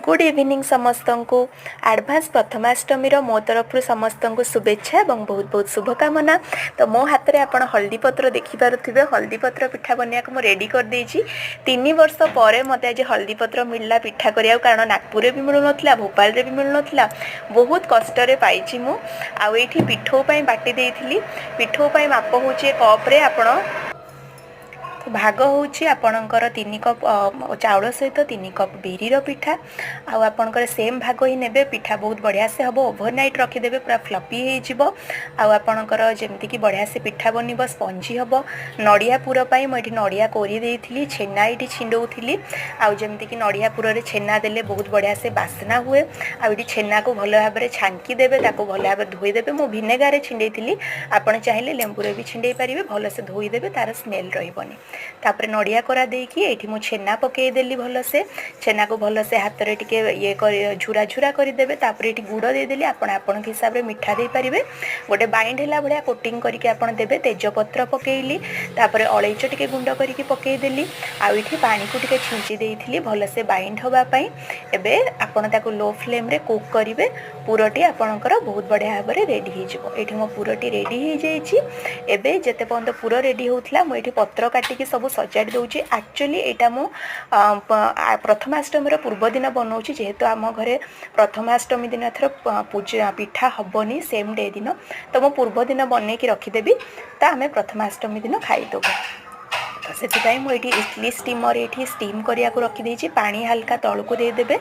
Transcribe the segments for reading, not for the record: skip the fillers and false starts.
Good evening ସମସ୍ତଙ୍କୁ। Advance ପ୍ରଥମାଷ୍ଟମୀର ମୋ ତରଫରୁ ସମସ୍ତଙ୍କୁ ଶୁଭେଚ୍ଛା ଏବଂ ବହୁତ ବହୁତ ଶୁଭକାମନା। ତ ମୋ ହାତରେ ଆପଣ ହଳଦୀ ପତ୍ର ଦେଖିପାରୁଥିବେ। ହଳଦୀ ପତ୍ର ପିଠା ବନେଇବାକୁ ମୁଁ ରେଡ଼ି କରିଦେଇଛି। 3 ବର୍ଷ ପରେ ମୋତେ ଆଜି ହଳଦୀ ପତ୍ର ମିଳିଲା ପିଠା କରିବାକୁ, କାରଣ ନାଗପୁରରେ ବି ମିଳୁନଥିଲା, ଭୋପାଳରେ ବି ମିଳୁନଥିଲା। ବହୁତ କଷ୍ଟରେ ପାଇଛି ମୁଁ। ଆଉ ଏଇଠି ପିଠଉ ପାଇଁ ବାଟି ଦେଇଥିଲି। ପିଠଉ ପାଇଁ ମାପ ହେଉଛି ଏ କପ୍ରେ ଆପଣ ତ ଭାଗ ହେଉଛି ଆପଣଙ୍କର 3 କପ୍ ଚାଉଳ ସହିତ 3 କପ୍ ବିରିର ପିଠା। ଆଉ ଆପଣଙ୍କର ସେମ୍ ଭାଗ ହିଁ ନେବେ, ପିଠା ବହୁତ ବଢ଼ିଆ ସେ ହେବ। ଓଭରନାଇଟ୍ ରଖିଦେବେ, ପୁରା ଫ୍ଲପି ହେଇଯିବ। ଆଉ ଆପଣଙ୍କର ଯେମିତିକି ବଢ଼ିଆ ସେ ପିଠା ବନିବ, ସ୍ପଞ୍ଜି ହେବ। ନଡ଼ିଆ ପୁର ପାଇଁ ମୁଁ ଏଠି ନଡ଼ିଆ କୋରି ଦେଇଥିଲି, ଛେନା ଏଇଠି ଛିଣ୍ଡଉଥିଲି। ଆଉ ଯେମିତିକି ନଡ଼ିଆ ପୁରରେ ଛେନା ଦେଲେ ବହୁତ ବଢ଼ିଆ ସେ ବାସ୍ନା ହୁଏ। ଆଉ ଏଠି ଛେନାକୁ ଭଲ ଭାବରେ ଛାଙ୍କି ଦେବେ, ତାକୁ ଭଲ ଭାବରେ ଧୋଇଦେବେ। ମୁଁ ଭିନେଗାରରେ ଛିଣ୍ଡେଇଥିଲି, ଆପଣ ଚାହିଁଲେ ଲେମ୍ବୁରେ ବି ଛିଣ୍ଡେଇ ପାରିବେ। ଭଲସେ ଧୋଇଦେବେ, ତାର ସ୍ମେଲ୍ ରହିବନି। ତାପରେ ନଡ଼ିଆ କୋରା ଦେଇକି ଏଇଠି ମୁଁ ଛେନା ପକେଇଦେଲି ଭଲସେ। ଛେନାକୁ ଭଲସେ ହାତରେ ଟିକେ ଇଏ କରି ଝୁରା ଝୁରା କରିଦେବେ। ତାପରେ ଏଇଠି ଗୁଡ଼ ଦେଇଦେଲି। ଆପଣ ଆପଣଙ୍କ ହିସାବରେ ମିଠା ଦେଇପାରିବେ। ଗୋଟେ ବାଇଣ୍ଡ ହେଲା ଭଳିଆ କୋଟିଂ କରିକି ଆପଣ ଦେବେ। ତେଜପତ୍ର ପକେଇଲି, ତାପରେ ଅଳେଇଚ ଟିକେ ଗୁଣ୍ଡ କରିକି ପକେଇଦେଲି। ଆଉ ଏଇଠି ପାଣିକୁ ଟିକେ ଛିଞ୍ଚି ଦେଇଥିଲି ଭଲସେ ବାଇଣ୍ଡ ହେବା ପାଇଁ। ଏବେ ଆପଣ ତାକୁ ଲୋ ଫ୍ଲେମ୍ରେ କୁକ୍ କରିବେ, ପୁରଟି ଆପଣଙ୍କର ବହୁତ ବଢ଼ିଆ ଭାବରେ ରେଡ଼ି ହେଇଯିବ। ଏଇଠି ମୋ ପୁରଟି ରେଡ଼ି ହେଇଯାଇଛି। ଏବେ ଯେତେ ପର୍ଯ୍ୟନ୍ତ ପୁର ରେଡ଼ି ହେଉଥିଲା, ମୁଁ ଏଇଠି ପତ୍ର କାଟିକି ସବୁ ସଜାଡ଼ି ଦେଉଛି। ଆକ୍ଚୁଆଲି ଏଇଟା ମୁଁ ପ୍ରଥମାଷ୍ଟମୀର ପୂର୍ବ ଦିନ ବନାଉଛି, ଯେହେତୁ ଆମ ଘରେ ପ୍ରଥମାଷ୍ଟମୀ ଦିନ ଏଥର ପୂଜା ପିଠା ହେବନି ସେମ୍ ଡେ ଦିନ। ତ ମୁଁ ପୂର୍ବ ଦିନ ବନେଇକି ରଖିଦେବି, ତ ଆମେ ପ୍ରଥମାଷ୍ଟମୀ ଦିନ ଖାଇଦେବୁ। ତ ସେଥିପାଇଁ ମୁଁ ଏଇଠି ଇଡଲି ଷ୍ଟିମର୍ ଏଇଠି ଷ୍ଟିମ୍ କରିବାକୁ ରଖିଦେଇଛି। ପାଣି ହାଲକା ତଳକୁ ଦେଇଦେବେ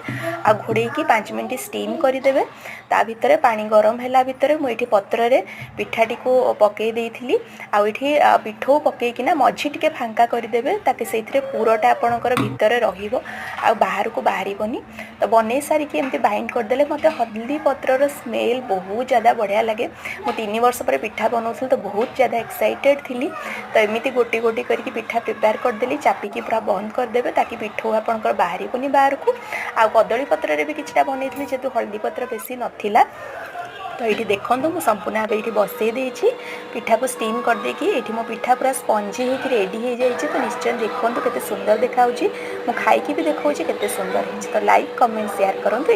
ଆଉ ଘୋଡ଼େଇକି 5 ମିନିଟ୍ ଷ୍ଟିମ୍ କରିଦେବେ। ତା ଭିତରେ ପାଣି ଗରମ ହେଲା ଭିତରେ ମୁଁ ଏଇଠି ପତ୍ରରେ ପିଠାଟିକୁ ପକେଇ ଦେଇଥିଲି। ଆଉ ଏଇଠି ପିଠଉ ପକେଇକିନା ମଝି ଟିକେ ଫାଙ୍କା କରିଦେବେ, ତାକି ସେଇଥିରେ ପୁରଟା ଆପଣଙ୍କର ଭିତରେ ରହିବ ଆଉ ବାହାରକୁ ବାହାରିବନି। ତ ବନେଇ ସାରିକି ଏମିତି ବାଇଣ୍ଡ କରିଦେଲେ, ମୋତେ ହଳଦୀ ପତ୍ରର ସ୍ମେଲ୍ ବହୁତ ଜ୍ୟାଦା ବଢ଼ିଆ ଲାଗେ। ମୁଁ 3 ବର୍ଷ ପରେ ପିଠା ବନାଉଥିଲି, ତ ବହୁତ ଜ୍ୟାଦା ଏକ୍ସାଇଟେଡ଼୍ ଥିଲି। ତ ଏମିତି ଗୋଟି ଗୋଟି କରିକି ପିଠା ପ୍ରିପେୟାର କରିଦେଲି। ଚାପିକି ପୁରା ବନ୍ଦ କରିଦେବେ, ତାକି ପିଠଉ ଆପଣଙ୍କର ବାହାରିବନି ବାହାରକୁ। ଆଉ କଦଳୀ ପତ୍ରରେ ବି କିଛିଟା ବନେଇଥିଲି, ଯେହେତୁ ହଳଦୀ ପତ୍ର ବେଶୀ ନଥିଲା। ତ ଏଇଠି ଦେଖନ୍ତୁ, ମୁଁ ସମ୍ପୂର୍ଣ୍ଣ ଭାବେ ଏଇଠି ବସେଇ ଦେଇଛି ପିଠାକୁ ଷ୍ଟିମ୍ କରିଦେଇକି। ଏଇଠି ମୋ ପିଠା ପୁରା ସ୍ପଞ୍ଜି ହେଇକି ରେଡ଼ି ହେଇଯାଇଛି। ତ ନିଶ୍ଚୟ ଦେଖନ୍ତୁ କେତେ ସୁନ୍ଦର ଦେଖାହେଉଛି। ମୁଁ ଖାଇକି ବି ଦେଖାଉଛି କେତେ ସୁନ୍ଦର ହେଇଛି। ତ ଲାଇକ୍, କମେଣ୍ଟ, ସେୟାର କରନ୍ତୁ।